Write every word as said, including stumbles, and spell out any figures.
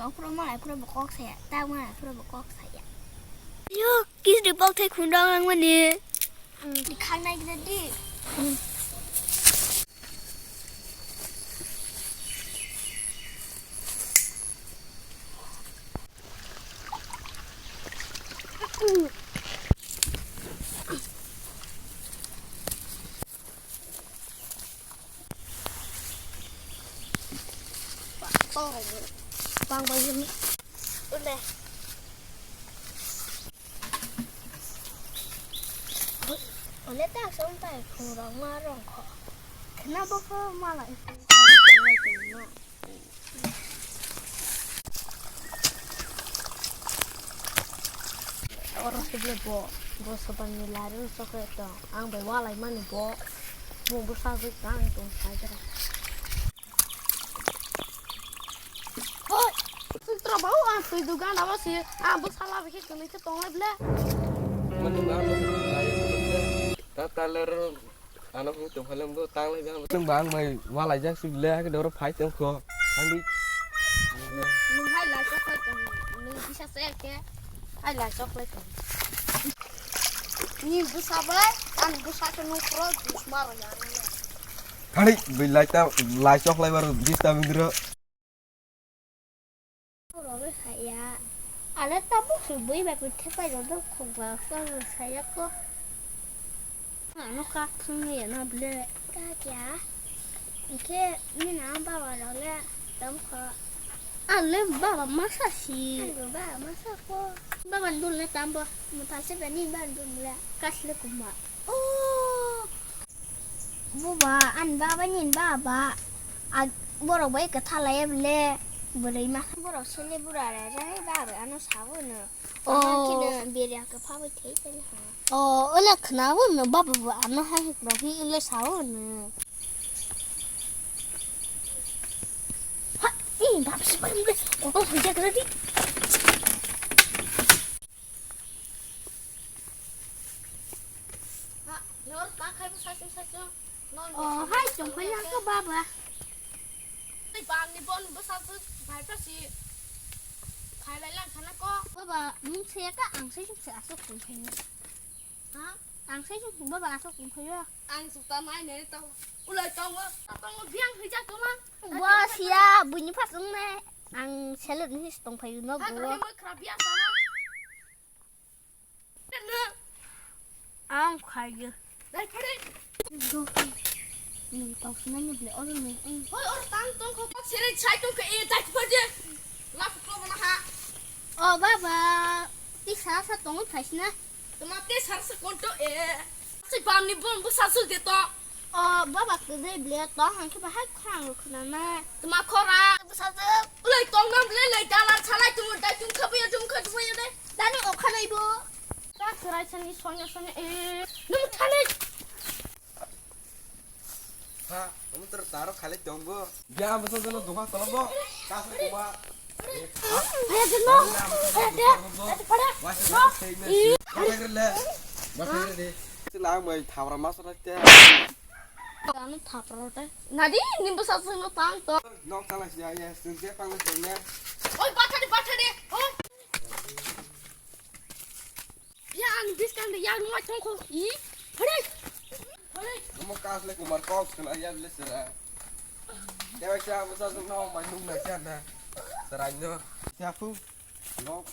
Tong phuru malai phuru bo kok saya, ta malai phuru bo kok saya. Yo, kis de bok thai khun dong nang mani. Hmm, di khang nai gida di. Hmm. Pang bai yun. Ule. Ule ta song tai khurang ma rong kho. Khna bo kho mala. Oro sibole bo, bo sobani lari o chocolate tong. Ang bai walai mani bo, bo bwsajwk tang tong sajwk. Oi, sitra bau ang twi dugan abo si, ang bwsala bikhe kwnwi khe tonglai ble. Mani ma mo lai ta ta ler. Ano hung tong phale bo tang lai bang. Tang bang bai walai jak sibole, hake doro phai tong kho. Thangdi. Nung hai lai sok lai tong. Nung bisa se ke. Hai lai sok lai tong. Ni busa bai, an busa ke nung pro jus maro ya. Thangdi, bai lai ta, lai sok lai baro, dis ta mindro. Oro bai saya. Ale tabuk se bui bai bui thepai rok dok khok ba ko saya ko. Ano kak thang ya na ble. Kak ya. Ke ni na baba rok le tam kho. Ale baba masa si. Baba masa ko. Baba dul le tam bo. Mo ta se bani ban dul le. Kas le kuma. Oh. Buba, ani baba ni baba. Ag-, borok bai kwtha laiya bole. Bwrwi ma borok sele bura re jani baba ano sawo no. Oh. Ano kino beria kwpha bai thai tani ha. Oh, ole khna bo no baba bo ano hai borok ni le sawo no. Ha, i baba si bai mle. Ko ko hujak re di. Ha, nor ta khai bo sachung sachung. Non. Oh, hai, chong phai lang ko baba. Tei bam ni bon bo sachung bai pa si. Khai lai lang khana ko. Baba, mung se ka ang se se asok chong phai. Ha? Ang se se baba asok chong phai. Ang su ta mai ne to. Ulai tong wo. Tong wo biang hoi jak to ma. Bo sia, buini phasung ne. Ang selet ni tong phai no go. Hai, mo khra biang to ma. Ang khayo. Dai phare. Nung tau sinai ni ble oro ni. Hoi, oro tang tong kho, sere chai tong khe, e, dai phare. Last ko na ha. O baba, ti sa sa tong phai sina. Toma te sar sa kon to, e. Si bam ni bon bo sa sul de to. O baba, kwdai ble to hangkhe bahai khorang rw khna na. Tma khorang bwsajwk. Ulai tong nam le lai dalar salai tung dai tung kha buya tung kha buya de. Dani okha nai bo. Ta khwrai sani sonya sonya e. Nung thani. Ha, nung ter taro khalai tong bo. Bia bwsajwk no duha tolong bo. Ta sa kuma. Ayo, no. Ayo, dia. Ayo, pada. No. Ih. Lang mai thabra mas rakte. Ano thapra rote. Nadi, nimbo sa sung no tang to. Nok tala sia ya, sung je pang sung ne. Oi, bathade, bathade. Oi. Ya, ang biskang de ya, nungma tong ko. I. Hore. Hore. Namo kas le kumar kok sela ya le sera. Ya, sa mo sa sung no ma nung na cha na. Serai no. Ya fu. Nok.